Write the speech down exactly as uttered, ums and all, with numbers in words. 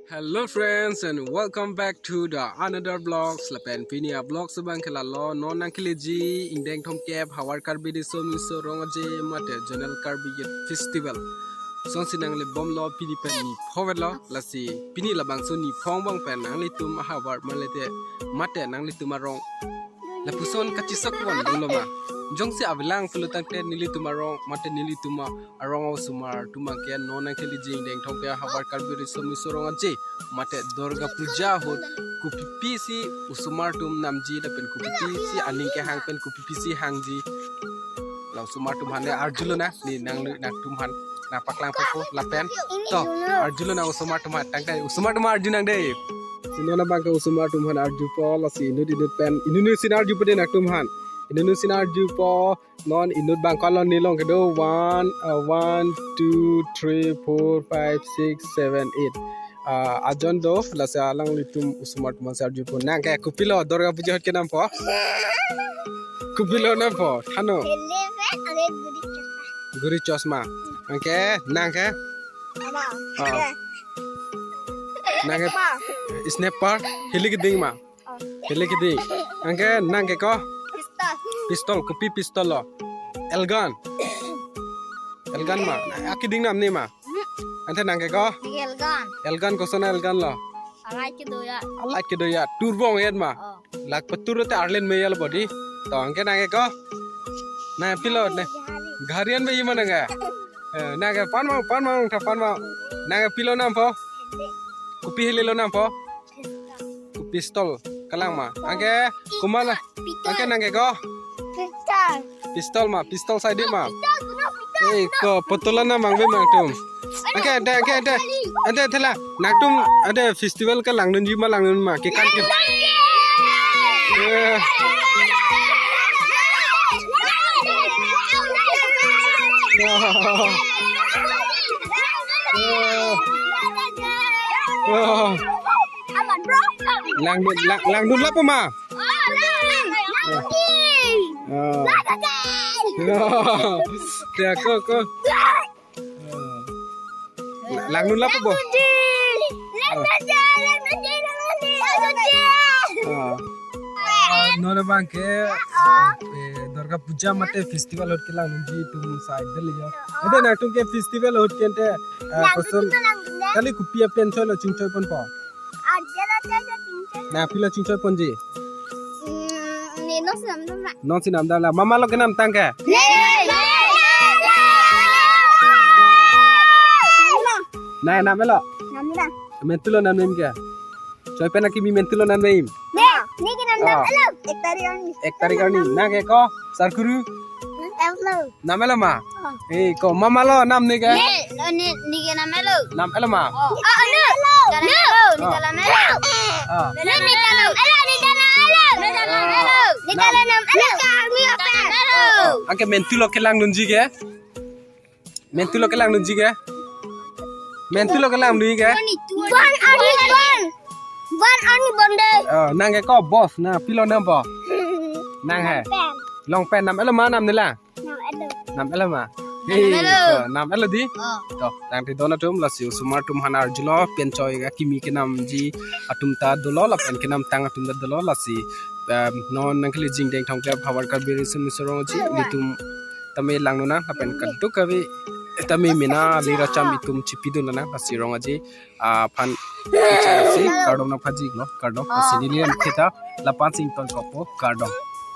Hello friends and welcome back to the another vlogs. Lapen pini a vlogs abang ke lalo, non nangkeleji ingdeng thomkep Havar Karbi Riso Miso Rong Aje mate Zonal Karbi Youth Festival. Sonsi nanglebomlo pini pen nipho velo, lasi pini labangso nipho angbong pen nanglitum ahavar malete mate nanglitum arong lapuson kachesok pon dolo ma. Jongsi avelang pulo tangte nelitum arong mate nelitum arong osomar atum abang ke non nangkeleji ingdeng thomkep Havar Karbi Riso Miso Rong Aje mate Durga Puja ahut kopipisi osomar atum namji lapen kopipisi aning kehang pen kopipisi hangji, la osomar atum aphan le arjulonang, ne nang nangtum aphan nangpaklangpo lapen to arjulonang osomar atum aphan. Tangte osomar atum arjunang dei. Si non abang ke osomar atum aphan arjupo, lasi inut inut pen, inut inut si arjupo dei nangtum aphan. Inut inut si arjupo. Non inut abang ko along nelong kedo, one, uh, one, two, three, four, five, six, seven, eight. Uh, ajon do, lasi alanglitum osomar atum aphan si arjupo. Nang ke kopilo Durga Puja ahut kenampo? Kopilo nampo? Thano. Hele pe, ane guri chosma. Guri chosma. Anke, nang ke? Ama. Oh. Nang ke? Apa? Sniper. Hele keding ma? Oh. Hele keding. Anke nang ke ko? Pistol. Pistol, kopi pistol lo? L gun. L gun ma? Akeding nam ne ma? Ante nang ke ko? L gun. L gun koson a L gun lo? Alai kedo ya. Alai kedo ya. Turbong yet ma? Oh. Lak petur te arlen meyal body. To anke nang ke ko? Nang pilo ne. Ghari an be iman nang ke? Eh, nang ke pan ma, pan ma, ta pan ma. Nang ke pilo nampo? Kopi helelo nampo? Pistol. Kelang ma. Anke komat la? Anke nang ke ko? Pistol. Pistol ma, pistol side ma. Pistol, pistol. Eh, ko petulan na mangbe mangtum. Anke ante, anke ante. Ante thela. Nangtum ante festival kelangdunji ma langdun ma? Kekan ke. Eh. Oh. Oh. Langdun, lang, langdun lapu ma? Oh. Ya, ko, ko. Langdun lapu bo? Ah. Ah, non abang ke, eh, Durga Puja mate festival ahut kelangdunji atum side dali ya. Ante nangtum ke festival ahut ke ante, eh, koson kali kopi apen choi lo chingchoi ponpo? Nang pilo chingchoi ponji? Mm, ne non si namdam la. Non si namdam la. Mama lo kenamtang ke? Ne. Nang nam elo? Namdam. Mentu lo namnim ke? Choi pen akimi mentu lo namnim? Ne, ne kenamdam elo. Ek tarik arni. Ek tarik arni. Nang ke ko? Sarkuru? Namdam elo. Nam elo ma? Oh. Eh, ko mama lo nam ne ke? Ne, ne, ne kenam elo. Nam elo ma? Oh. Ah, ne. Ne kenam elo. Ne kenam elo. Ah. Ne kenam elo. Ne kenam elo. Ne kenam elo. Army apa? Oh, oh. Anke mentu lo kelangdunji ke? Mentu lo kelangdunji ke? Mentu lo kelangdunji ke? One army one. One army bonde. Oh, nang ke ko boss, nang pilo nampo? Nang he? Long pen. Long pen nam elo ma nam ne la? Nam elo. Nam elo ma? Nam elo. Hei, to, nam elo dei? Oh. To, tangte don atum lasi osomar atum aphan arjulo, pen choi akimi kenamji atum ta dolo, lapen kenamtang atum ta dolo, lasi, em, non nangkeleji ingdeng thomkep Havar Karbi Riso Miso Rong Aje, ilitum tame langdun nang, lapen kadokave tame mena liracham itum chipidun nang, lasi Rong Aje aphan kechengsi kardom nangpajik lo, kardom. Oh. Lasi neli an kita lapan sing ton kopo, kardom.